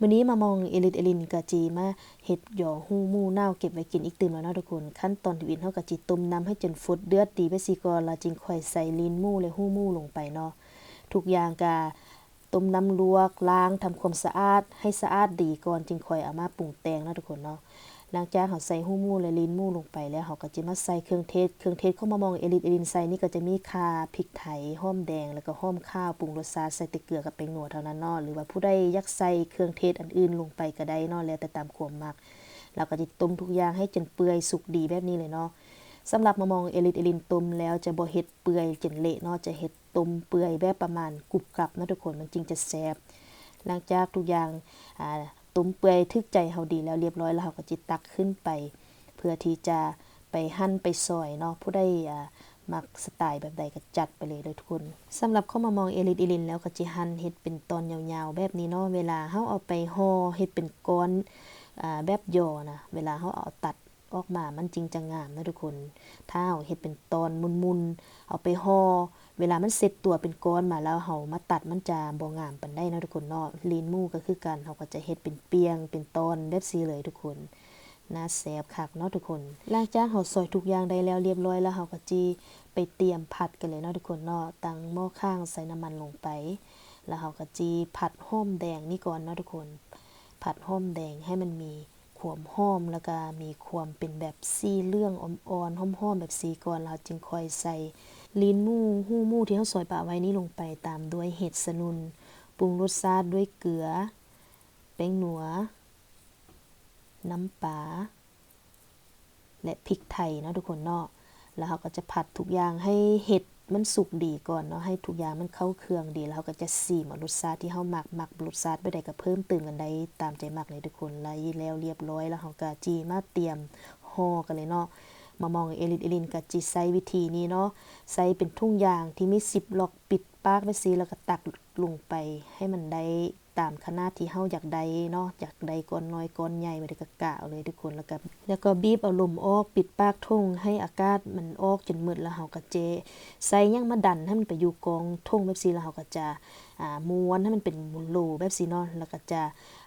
ມື້ນີ້ມາມອງເອລິດເອລິນກະຈິມາເຮັດຢໍຫູໝູໜາວເກັບໄວ້ກິນອີກຕື່ມແລ້ວເນາະທຸກຄົນ. ຂັ້ນຕອນທຳອິດເຮົາກະຈິຕົ້ມນ້ຳໃຫ້ຈົນຟົດເດືອດດີໄປຊີ້ກ່ອນ ແລ້ວຈຶ່ງຄ່ອຍໃສ່ລີນໝູ ແລະ ຫູໝູລົງໄປເນາະ. ທຸກຢ່າງກະຕົ້ມນ້ຳລວກ ລ້າງ ທຳຄວາມສະອາດໃຫ້ສະອາດດີກ່ອນ ຈຶ່ງຄ່ອຍເອົາມາປຸງແຕ່ງເນາະທຸກຄົນເນາະ. ຫຼັງຈາກເຮົາໃສ່ຫູໝູ ແລະ ລີນໝູລົງໄປແລ້ວ ເຮົາກະຈິມາໃສ່ເຄື່ອງເທດ. ເຄື່ອງເທດຂອງມາມອງເອລິດເອລິນໃສ່ນີ້ກະຈະມີຂ່າ, ພິກໄທ, ຫອມແດງ ແລ້ວກະຫອມຂາວ, ປຸງລົດຊາດໃສ່ແຕ່ເກືອກັບແປ້ງນົວເທົ່ານັ້ນເນາະ ຫຼືວ່າຜູ້ໃດຢາກໃສ່ເຄື່ອງເທດອັນອື່ນລົງໄປກະໄດ້ເນາະ ແລ້ວແຕ່ຕາມຄວາມມັກ. ລາວກະຊິຕົ້ມທຸກຢ່າງໃຫ້ຈົນເປື່ອຍສຸກດີແບບນີ້ເລີຍເນາະ. ສຳລັບມາມອງເອລິດເອລິນຕົ້ມແລ້ວຈະບໍ່ເຮັດເປື່ອຍຈົນເລະເນາະ ຈະເຮັດຕົ້ມເປື່ອຍແບບປະມານກຸບກັບເນາະທຸກຄົນ ມັນຈຶ່ງຈະແຊບ. ຫຼັງຈາກທຸກຢ່າງ ອາ ຕົ້ມເປື່ອຍຖືກໃຈເຮົາດີແລ້ວລຽບຮ້ອຍ ແລ້ວເຮົາກະຊິຕັກຂຶ້ນໄປ ເພື່ອທີ່ຈະໄປຫັ່ນໄປຊອຍເນາະ ຜູ້ໃດ ອາ ມັກສະໄຕແບບໃດກະຈັດໄປເລີຍເດີທຸກຄົນ. ສຳລັບຂອງມາມອງເອລິດເອລິນແລ້ວກະຊິຫັ່ນເຮັດເປັນຕອນຍາວໆແບບນີ້ເນາະ. ເວລາເຮົາເອົາໄປຫໍ່ເຮັດເປັນກ້ອນ ອາ ແບບຢໍນະ ເວລາເຮົາເອົາຕັດອອກມາມັນຈຶ່ງຈະງາມເນາະທຸກຄົນ. ຖ້າເຮົາເຮັດເປັນຕອນໝຸ່ນໆ ເອົາໄປຫໍ່ ເວລາມັນເຊັດຕົວເປັນກ້ອນມາແລ້ວ ເຮົາມາຕັດມັນຈະບໍ່ງາມປານໃດເນາະທຸກຄົນເນາະ. ລີນໝູກະຄືກັນ ເຮົາກະຈະເຮັດເປັນປ່ຽງເປັນຕອນແບບຊີ້ເລີຍທຸກຄົນ. ໜ້າແຊບຄັກເນາະທຸກຄົນ. ຫຼັງຈາກເຮົາຊອຍທຸກຢ່າງໄດ້ແລ້ວລຽບຮ້ອຍແລ້ວ ເຮົາກະຈິໄປຕຽມຜັດກັນເລີຍເນາະທຸກຄົນເນາະ. ຕັ້ງໝໍ້ຂ້າງໃສ່ນ້ຳມັນລົງໄປ ແລ້ວເຮົາກະຈິຜັດຫອມແດງນີ້ກ່ອນເນາະທຸກຄົນ. ຜັດຫອມແດງໃຫ້ມັນມີຄວາມຫອມ ແລ້ວກະມີຄວາມເປັນແບບສີເຫຼືອງອ່ອນໆ ຫອມໆແບບຊີ້ກ່ອນ ແລ້ວເຮົາຈຶ່ງຄ່ອຍໃສ່ລີນໝູ ຫູໝູທີ່ເຮົາຊອຍປະໄວ້ນີ້ລົງໄປ ຕາມດ້ວຍເຫັດສະໜຸ່ນ ປຸງລົດຊາດດ້ວຍເກືອ ແປ້ງນົວ ນ້ຳປາ ແລະ ພິກໄທເນາະທຸກຄົນເນາະ. ແລ້ວເຮົາກະຈະຜັດທຸກຢ່າງໃຫ້ເຫັດມັນສຸກດີກ່ອນເນາະ ໃຫ້ທຸກຢ່າງມັນເຂົ້າເຄື່ອງດີ ແລ້ວເຮົາກະຈະຊີມເອົາລົດຊາດທີ່ເຮົາມັກ ມັກລົດຊາດແບບໃດກະເພີ່ມເຕີມກັນໄດ້ຕາມໃຈມັກເລີຍທຸກຄົນ. ໄລ່ແລ້ວລຽບຮ້ອຍແລ້ວ ເຮົາກະຈິມາຕຽມຫໍ່ກັນເລີຍເນາະ. ມາມອງເອລິດເອລິນກະຈິໃຊ້ວິທີນີ້ເນາະ ໃຊ້ເປັນຖົງຢາງທີ່ມີຊິບລັອກປິດປາກໄວ້ຊີ້ ແລ້ວກະຕັກລົງໄປໃຫ້ມັນໄດ້ ຕາມຂະໜາດທີ່ເຮົາຢາກໄດ້ເນາະ ຢາກໄດ້ກ້ອນນ້ອຍກ້ອນໃຫຍ່ ບໍ່ໄດ້ກະກະເອົາເລີຍທຸກຄົນ. ແລ້ວກະ ແລ້ວກະບີບເອົາລົມອອກ ປິດປາກຖົງໃຫ້ອາກາດມັນອອກຈົນໝົດ ແລ້ວເຮົາກະຈະໃຊ້ຫຍັງມາດັນໃຫ້ມັນໄປຢູ່ກ້ອງຖົງແບບຊີ້ ແລ້ວເຮົາກະຈະ ອາ ມ້ວນໃຫ້ມັນເປັນໂຫຼແບບຊີ້ເນາະ ແລ້ວກະຈະ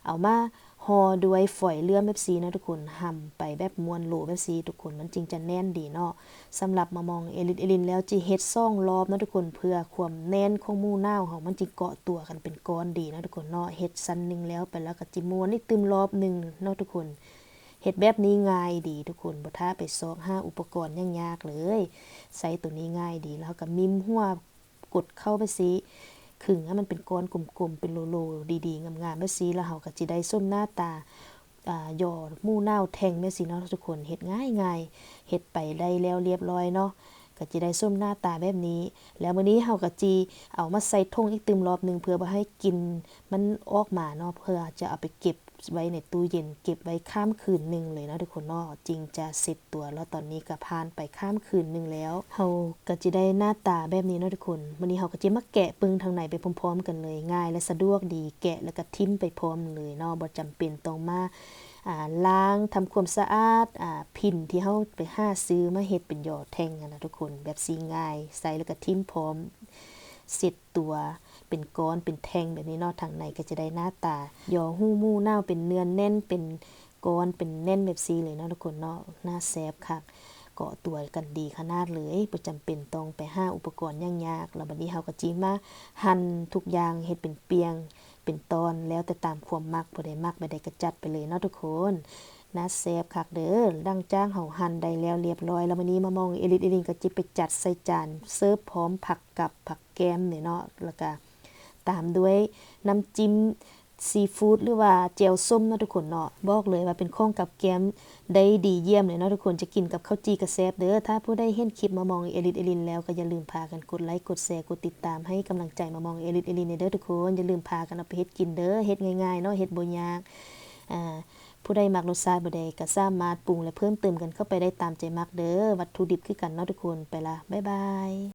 ເອົາມາຫໍ່ດ້ວຍຟອຍເຫຼື້ອມແບບຊີ້ເນາະທຸກຄົນ ຫ້ຳໄປແບບມ້ວນໂຫຼແບບຊີ້ທຸກຄົນ ມັນຈຶ່ງຈະແໜ້ນດີເນາະ. ສຳລັບມາມອງເອລິດເອລິນແລ້ວ ຈິເຮັດສອງລອບເນາະທຸກຄົນ ເພື່ອຄວາມແໜ້ນຂອງໝູໜາວເຮົາ ມັນຈິເກາະຕົວກັນເປັນກ້ອນດີເນາະທຸກຄົນເນາະ. ເຮັດຊັ້ນໜຶ່ງແລ້ວໄປແລ້ວກະຈິມ້ວນອີກຕື່ມລອບໜຶ່ງເນາະທຸກຄົນ. ເຮັດແບບນີ້ງ່າຍດີທຸກຄົນ ບໍ່ຖ້າໄປຊອກຫາອຸປະກອນຫຍັງຍາກເລີຍ ໃຊ້ໂຕນີ້ງ່າຍດີ. ແລ້ວເຮົາກະມິ້ມຫົວ ກົດເຂົ້າແບບຊີ້ ຄຶງໃຫ້ມັນເປັນກ້ອນກົມໆ ເປັນໂຫຼໆ ດີໆ ງາມໆ ແບບຊີ້ ແລ້ວເຮົາກະຊິໄດ້ສົມໜ້າຕາ ອາ ຢໍໝູໜາວແທ່ງແບບຊີ້ເນາະທຸກຄົນ. ເຮັດງ່າຍໆ ເຮັດໄປໄດ້ແລ້ວລຽບຮ້ອຍເນາະ ກະຊິໄດ້ສົມໜ້າຕາແບບນີ້. ແລ້ວມື້ນີ້ເຮົາກະຊິເອົາມາໃສ່ຖົງອີກຕື່ມລອບໜຶ່ງ ເພື່ອບໍ່ໃຫ້ກິ່ນມັນອອກມາເນາະ ເພື່ອຈະເອົາໄປເກັບໄວ້ໃນຕູ້ເຢັນ ເກັບໄວ້ຂ້າມຄືນໜຶ່ງເລີຍເນາະທຸກຄົນເນາະ ຈຶ່ງຈະເຊັດຕົວ. ແລ້ວຕອນນີ້ກະຜ່ານໄປຂ້າມຄືນໜຶ່ງແລ້ວ ເຮົາກະຊິໄດ້ໜ້າຕາແບບນີ້ເນາະທຸກຄົນ. ມື້ນີ້ເຮົາກະຊິມາແກະເບິ່ງທາງໃນໄປພ້ອມໆກັນເລີຍ ງ່າຍ ແລະ ສະດວກດີ ແກະແລ້ວກະຖິ້ມໄປພ້ອມເລີຍເນາະ ບໍ່ຈຳເປັນຕ້ອງມາ ອາ ລ້າງ ທຳຄວາມສະອາດ ອາ ພິນທີ່ເຮົາໄປຫາຊື້ມາເຮັດເປັນຢໍແທ່ງຫັ້ນນະທຸກຄົນ. ແບບຊີ້ງ່າຍ ໃສ່ແລ້ວກະຖິ້ມພ້ອມ ເຊັດຕົວເປັນກ້ອນເປັນແທ່ງແບບນີ້ເນາະ. ທາງໃນກະຈະໄດ້ໜ້າຕາຢໍຫູໝູໜາວ ເປັນເນື້ອແໜ້ນ ເປັນກ້ອນເປັນແໜ້ນແບບຊີ້ເລີຍເນາະທຸກຄົນເນາະ. ໜ້າແຊບຄັກ ເກາະຕົວກັນດີຂະໜາດເລີຍ ບໍ່ຈຳເປັນຕ້ອງໄປຫາອຸປະກອນຫຍັງຍາກ. ແລ້ວບັດນີ້ເຮົາກະຈິມາຫັ່ນທຸກຢ່າງເຮັດເປັນປ່ຽງ ເປັນຕອນ ແລ້ວແຕ່ຕາມຄວາມມັກ ຜູ້ໃດມັກແບບໃດກະຈັດໄປເລີຍເນາະທຸກຄົນ. ໜ້າແຊບຄັກເດີ. ຫຼັງຈາກເຮົາຫັ່ນໄດ້ແລ້ວລຽບຮ້ອຍແລ້ວ ມື້ນີ້ມາມອງເອລິດເອລິນກະຈິໄປຈັດໃສ່ຈານ ເສີບພ້ອມຜັກກັບຜັກແກ້ມເລີຍເນາະ ແລ້ວກະຕາມດ້ວຍນ້ຳຈິ້ມຊີຟູດ ຫຼືວ່າແຈ່ວສົ້ມເນາະທຸກຄົນເນາະ. ບອກເລີຍວ່າເປັນຂອງກັບແກ້ມໄດ້ດີຢ້ຽມເລີຍເນາະທຸກຄົນ ຈະກິນກັບເຂົ້າຈີ່ກະແຊບເດີ. ຖ້າຜູ້ໃດເຫັນຄລິບມາມອງເອລິດເອລິນແລ້ວ ກະຢ່າລືມພາກັນກົດໄລ ກົດແຊ ກົດຕິດຕາມໃຫ້ກຳລັງໃຈມາມອງເອລິດເອລິນແດ່ເດີທຸກຄົນ. ຢ່າລືມພາກັນເອົາໄປເຮັດກິນເດີ ເຮັດງ່າຍໆເນາະ ເຮັດບໍ່ຍາກ. ອາ ຜູ້ໃດມັກລົດຊາດແບບໃດກະສາມາດປຸງ ແລະ ເພີ່ມເຕີມກັນເຂົ້າໄປໄດ້ຕາມໃຈມັກເດີ. ວັດຖຸດິບຄືກັນເນາະທຸກຄົນ. ໄປລະ ບາຍບາຍ.